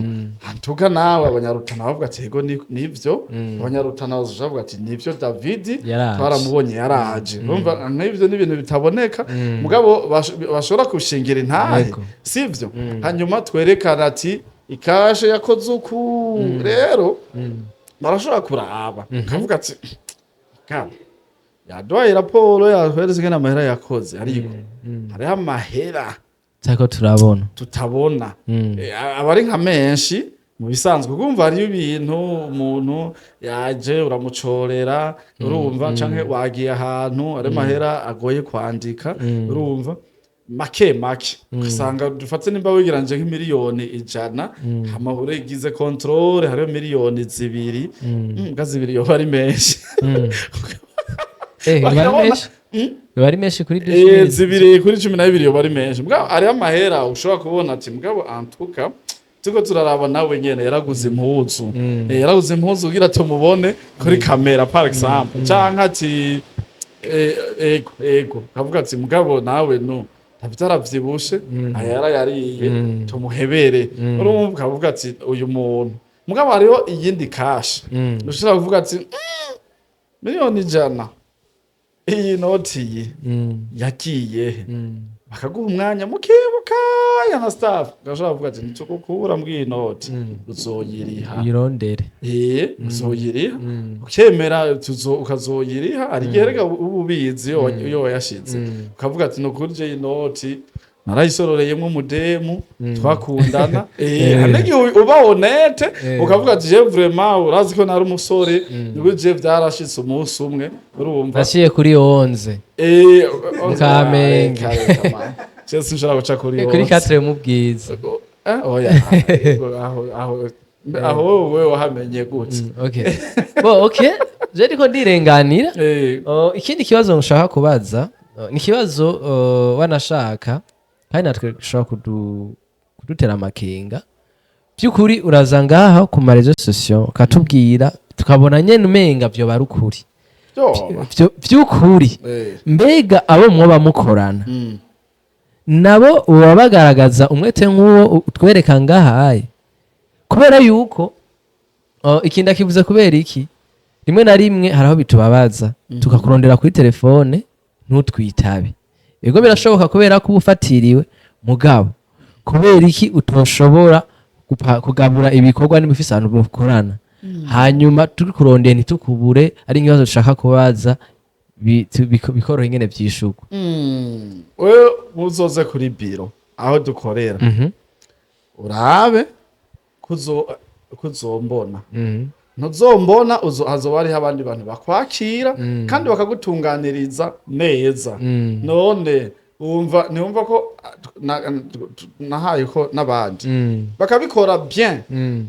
Tuga nawe Abanyarutana bavuga ati: "Ego, nivyo." Abanyarutana bazoca bavuga ati: "Nivyo, David Yaraje. twaramubonye, yaraje." Urumva, nk'ivyo ni ibintu bitaboneka, mugabo bashobora gushingira intahe, sivyo? Hanyuma twerekana ati ikashe yakoze uku. Rero barashobora kuraba kavuga ati: "Kaba yaduhaye raporo, yatweretse ingene amahera yakoze, ariko hariho amahera Turiko turabona." Tutabona." Aba ari nka menshi mu bisanzwe. Urumva, hariyo ibintu umuntu yaje uramucorera, urumva, canke wagiye ahantu ari amahera agoye kwandika, urumva, make make ugasanga, dufate nimba wegeranje nk'imiliyoni 100, hama uregize contrôle hariho miliyoni 2, mbwa 2 yoba ari menshi. Biba ari menshi. Biba ari menshi kuri 20. 2 kuri 12 yoba ari menshi. Mugabo hariho amahera ushobora kubona ati: "Mugabo antuka turiko turaraba, nawe nyene yaraguze impuzu." Yaraguze impuzu kugira tumubone kuri kamera, par exemple, canke ati ego ego, kavuga ati: "Mugabo nawe no David aravyibushe, ayara yariye, tumuhebere." Urumva, ukavuga ati: "Uyu muntu." Mugabo hariho iyindi cash ushobora kuvuga ati: "100 miliyoni iyi noti iyi yagiye he?" Bakaguha umwanya mukibuka na staff, ugashobora kuvuga ati: "Nitugukura mbw'iyi noti, uzoyiriha." Uyirondere. Uzoyiriha, ukemera ukazoyiriha. Hari igihe rega uba ubizi iyo wayashize, ukavuga ati: "Nukuri je iyi noti narayisororeyemo umudemu twakundana." Hari n'igihe uba honnête, ukavuga ati: "Je vraiment urazi ko nari umusore, nukuri je vyarashitse umunsi umwe," urumva. Naciye kuri 11. Kamenge. Je sinshobora guca kuri Kuri 11. 4 mu Bwiza. Oya, aho wowe wahamenye gute? Okay, bo okay, je ndiko ndirenganira. Oh, ikindi kibazo nshaka kubaza, ni ikibazo, wanashaka kandi natwe dushobora kudutera amakenga. By'ukuri uraza ngaha ku ma réseaux sociaux ukatubwira, tukabona nyene umenga vyoba ari ukuri. Vyoba. Vy'ukuri, mbega abo mwoba mukorana nabo baba bagaragaza umwete nk'uwo utwereka ngahaye? Kubera yuko ikindi akivuze kubera iki, rimwe na rimwe hari aho bitubabaza tukakurondera kuri telefone ntutwitabe. Ego, birashoboka kubera ko uba ufatiriwe, mugabo kubera iki utoshobora kugabura ibikorwa niba ufise ahantu mukorana, hanyuma tukurondeye ntitukubure, ari nk'ibibazo dushaka kubaza, bikoroha ingene vyishurwa? Wewe muzoze kuri biro aho dukorera, urabe kuzombona. Ntuzombona, hazoba hariho abandi bantu bakwakira kandi bakagutunganiriza neza. None wumva, ntiwumva ko nahaye ko n'abandi bakabikora bien?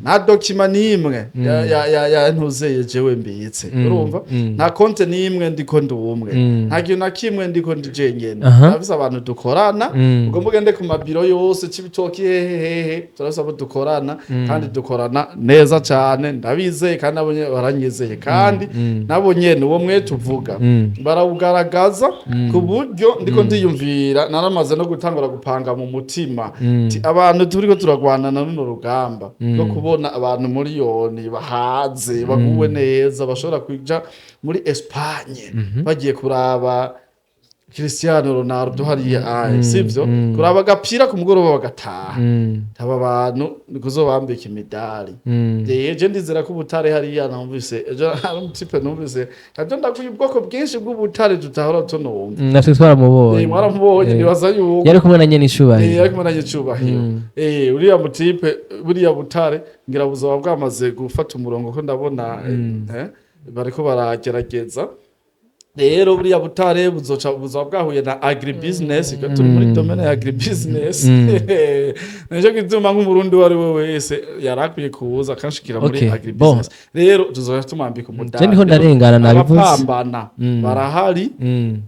Nta document n'imwe ya ntuzeye jewe mbitse, urumva? Nta konte n'imwe ndiko ndi umwe. Nta kintu na kimwe ndiko ndi jenyene. Ndafise abantu dukorana. Ugomba ugende ku mabiro yose, Cibitoki, hehe hehe, turafise abo dukorana kandi dukorana neza cane. Ndabizeye kandi nabo nyene baranyizeye, kandi nabo nyene uwo mwe tuvuga barawugaragaza, ku buryo ndiko ndiyumvira, naramaze no gutangura gupanga mu mutima. Ti abantu turiko turagwana na runo rugamba rwo kubona abantu miliyoni bahaze, baguwe neza, bashobora kuja muri Espagne bagiye kuraba Cristiano Ronaldo hariya aye, sivyo? Kuraba agapira ku mugoroba bagataha. Aba bantu nikuzobambika imidari. Je ndizera ko ubutare hariya numvise ejo hari umu type numvise nabyo, ndakuye ubwoko bwinshi bw'ubutare tutahora tunumva. Natwe twaramubonye. Mwaramubonye. Nibaza yuko yari kumwe na nyene icubahiro. Yari kumwe na nyicubahiro. Uriya mu type, buriya butare ngira buzoba bwamaze gufata umurongo, ko ndabona bariko baragerageza. Rero buriya butare buzoca buzoba bwahuye na agribusiness, kuko turi muri domaine ya agribusiness. Nico gituma nk'Umurundi uwo ari we wese yarakwiye kuza akanshikira muri agribusiness. Rero tuzoca tumwambika umudari. Je ndiko ndarengana, nabivuze. Abapambana barahari.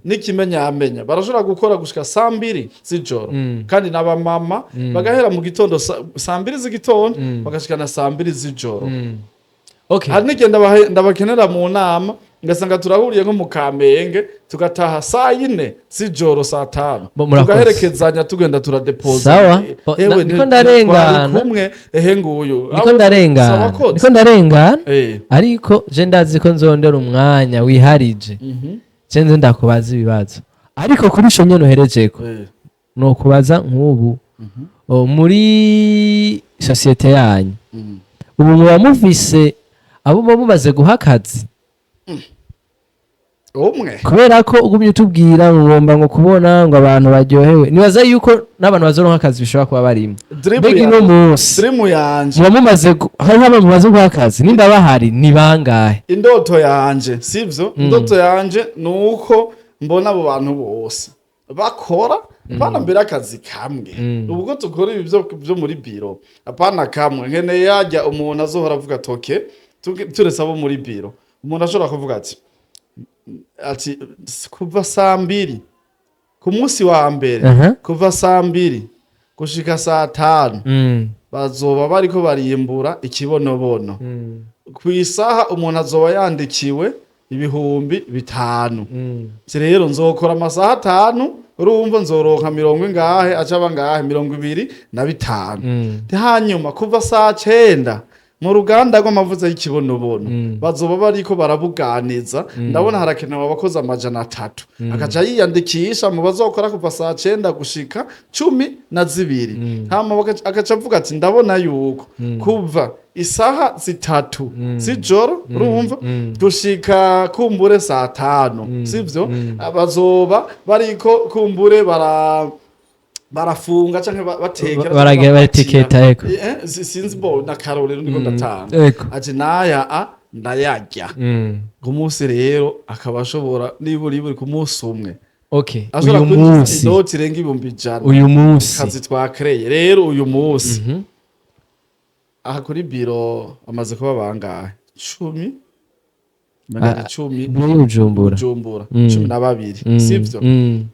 N'ikimenyamenya, barashobora gukora gushika saa 2 z'ijoro, kandi n'abamama bagahera mu gitondo saa 2 z'igitondo bagashika na saa 2 z'ijoro. Hari n'igihe ndabakenera mu nama. Ngasanga turahuriye nko mu Kamenge, tugataha saa 4 z'ijoro, saa 5, Bo, murakoze. tugaherekezanya, tugenda turadepoza. Sawa. Bo, Ewe, ndiko ndarengana. twari kumwe, ehe nguyu. Niko ndarengana. Sawa. Niko ndarengana. Ariko je ndazi ko nzondera umwanya wiharije, je nze ndakubaza ibibazo, ariko kuri ico nyene uherejeko, nokubaza nk'ubu, muri sosiyete yanyu, ubu muba mufise abo muba mumaze guha akazi? Umwe. Kubera ko ugumye utubwira ngo ngomba ngo kubona ngo abantu baryohewe, nibaza yuko n'abantu bazoronka akazi bishobora kuba barimo. Dream Mbega ino munsi Dream yanje, muba mumaze hariho abantu mumaze guha akazi? Nimba bahari, ni bangahe? Indoto yanje, sivyo, indoto yanje ni uko mbona abo bantu bose bakora apana mbere akazi kamwe. Ubwo dukora ibi byo muri biro, apana kamwe, nkeneye yajya umuntu azohora avuga ati okay, turetse abo muri biro, umuntu ashobora kuvuga ati kuva saa 2 ku munsi wa mbere, kuva saa 2 gushika saa 5, bazoba bariko barimbura ikibonobono. Ku isaha umuntu azoba yandikiwe 5000. Ati rero nzokora amasaha 5, urumva nzoronka mirongo ingahe, aca ngahe 25. Hanyuma kuva saa 9 mu ruganda rw'amavuta y'ikibonobono, bazoba bariko barabuganiza, ndabona harakenewe abakozi 300, akaca yiyandikisha mu bazokora kuva saa 9 gushika 12. Hama agaca avuga ati ndabona yuko kuva isaha 3 z'ijoro, urumva, gushika kumbure saa 5, sivyo, bazoba bariko kumbure barafunga canke batekera. Barateketa, ego. Sinzi bo na karorero ndiko ndatanga. Ati naya a ndayarya ku munsi. Rero akaba ashobora nibura iburi ku munsi umwe ashobora Uyu kwinjiza munsi inoti irenga 100,000. Uyu munsi. Kazi twakreye rero uyu munsi aha kuri biro amaze kuba bangahe? 10. Menga 10. Muri Bujumbura. Bujumbura 12, sivyo?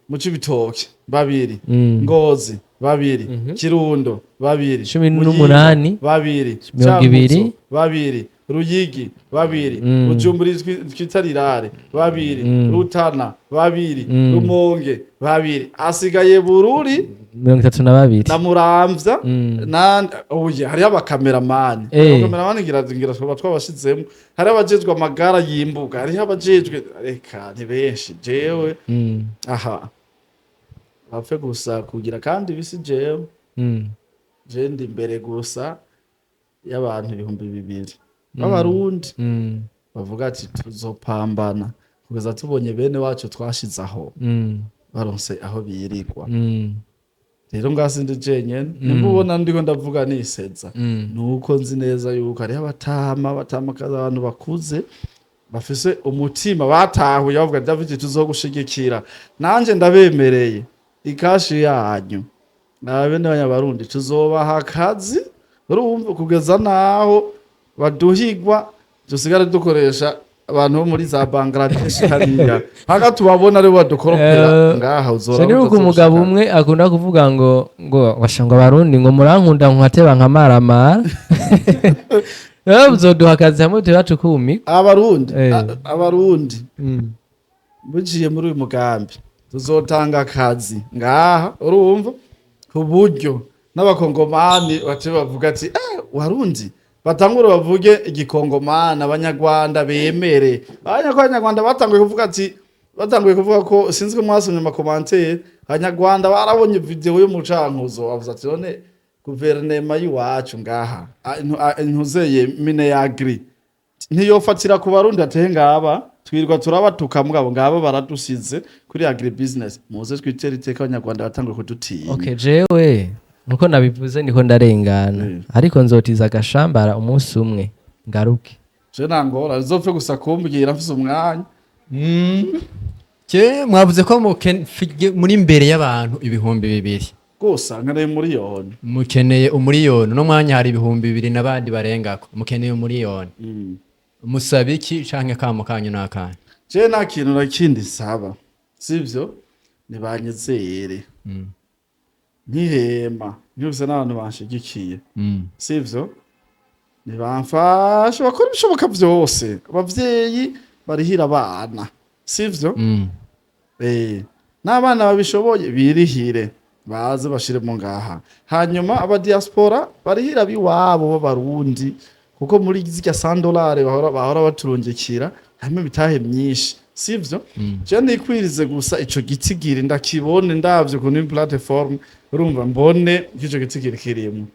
Mu Cibitoke babiri, Ngozi babiri, Kirundo babiri, Cumi Muyinga n'umunani. babiri, 20. Cankuzo babiri, Ruyigi babiri, Bujumbura twita rirare babiri, Rutana babiri, Rumonge babiri, asigaye Bururi 32. Na Muramvya. Na oya, hariho abakameramani. Abakameramani ngira twaba twabashizemo, hariho abajejwe amagara y'imbuga, hariho abajejwe, reka ni benshi. Jewe aha bapfe gusa kugira, kandi bisi jewe, je ndi imbere gusa y'abantu 2000 b'Abarundi bavuga ati tuzopambana kugeza tubonye bene wacu twashize aho baronse aho birigwa. Rero ngasi ndi jenyene, nimba ubona ndiko ndavuga niseza, nuko nzi neza yuko hariho abatama, batamakaza, abantu bakuze bafise umutima, batahuye bavuga: "David, tuzogushigikira." Nanje ndabemereye ikashi yanyu na bene abanyabarundi, tuzobaha akazi, urumva, kugeza naho baduhigwa, dusigare dukoresha abantu bo muri za Bangladesh hariya, haka tubabona aribo badukoropera. Ngaha uzora Nibuka umugabo umwe akunda kuvuga ngo washa ngo Abarundi ngo murankunda nkateba nkamaramara, rero muzoduha akazi hamwe tuba tukumika. Abarundi, Abarundi, buciye muri uyu mugambi tuzotanga akazi ngaha, urumva, ku buryo n'Abakongomani bace bavuga ati Warundi, batangure bavuge Igikongomani, Abanyarwanda bemere. Abanyarwanda batanguye kuvuga ati, batanguye kuvuga ko, sinzi ko mwasomye ama commentaires, Abanyarwanda barabonye video yo mu Cankuzo, bavuze ati none guverinema y'iwacu ngaha, ntuzeye MINAGRI ntiyofatira ku Barundi, ateye ngaba twirwa turabatuka, mugabo ngaba baradusize kuri agri business, muze twitere iteka. Abanyarwanda batanguye kudutinya. Okay, jewe nkuko nabivuze niko ndarengana, ariko nzotiza agashambara umunsi umwe ngaruke. Je nangora bizopfe gusa kumbwira mfise umwanya. Ke mwavuze ko muri imbere y'abantu 2000. Gusa nkeneye 1 miliyoni. Mukeneye 1 miliyoni. Uno mwanya hari 2000 n'abandi barengako, mukeneye 1 miliyoni. Musaba iki canke kamo kanyu n'akanyu? Je nta kintu na kindi nsaba, sivyo, nibanyizere nkihema nkihuse n'abantu banshigikiye, sivyo, nibamfashe bakora ibishoboka byose, abavyeyi. Barihira abana, sivyo? N'abana babishoboye birihire, baze bashiremo ngaha. Hanyuma aba diaspora barihira biwabo b'Abarundi, kuko muri zirya 100 dolari bahora baturungikira harimo imitahe myinshi, sivyo? Je nikwirize gusa ico gitigiri ndakibone, ndavye ukuntu plateforme, urumva, mbone ko ico gitigiri kirimo.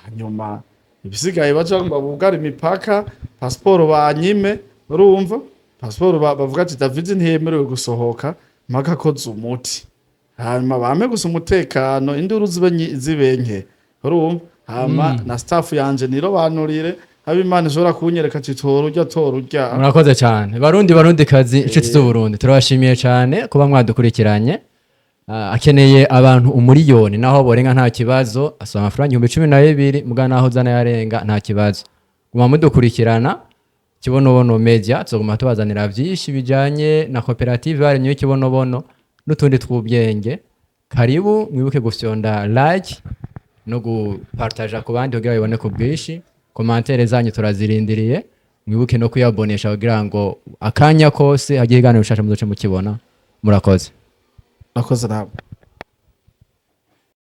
Hanyuma ibisigaye baca ngo bugare imipaka, pasiporo banyime, urumva, pasiporo bavuga ati David ntiyemerewe gusohoka mpaka akoze umuti. Hanyuma bame gusa umutekano, induru zibe nke, urumva. Hama na staff yanje nirobanurire, habe Imana ishobora kunyereka ati tora urya, tora urya. Murakoze cyane, Barundi, Barundi kazi, inshuti z'Uburundi, turabashimiye cyane kuba mwadukurikiranye. Akeneye abantu 1 miliyoni, naho borenga nta kibazo. Asaba amafaranga 12,000, muga naho uzana yarenga nta kibazo. Guma mudukurikirana Kibonobono Media, tuzoguma tubazanira byinshi bijanye na koperative baremye y'Ikibonobono n'utundi tw'ubwenge. Karibu, mwibuke gufyonda like no gupartaja ku bandi kugira bibone ku bwinshi. Commentaires zanyu turazirindiriye. Mwibuke no kuyabonesha kugira ngo akanya kose hagiye iganiro bishasha muzoce mukibona. Murakoze. Nakoze nawe.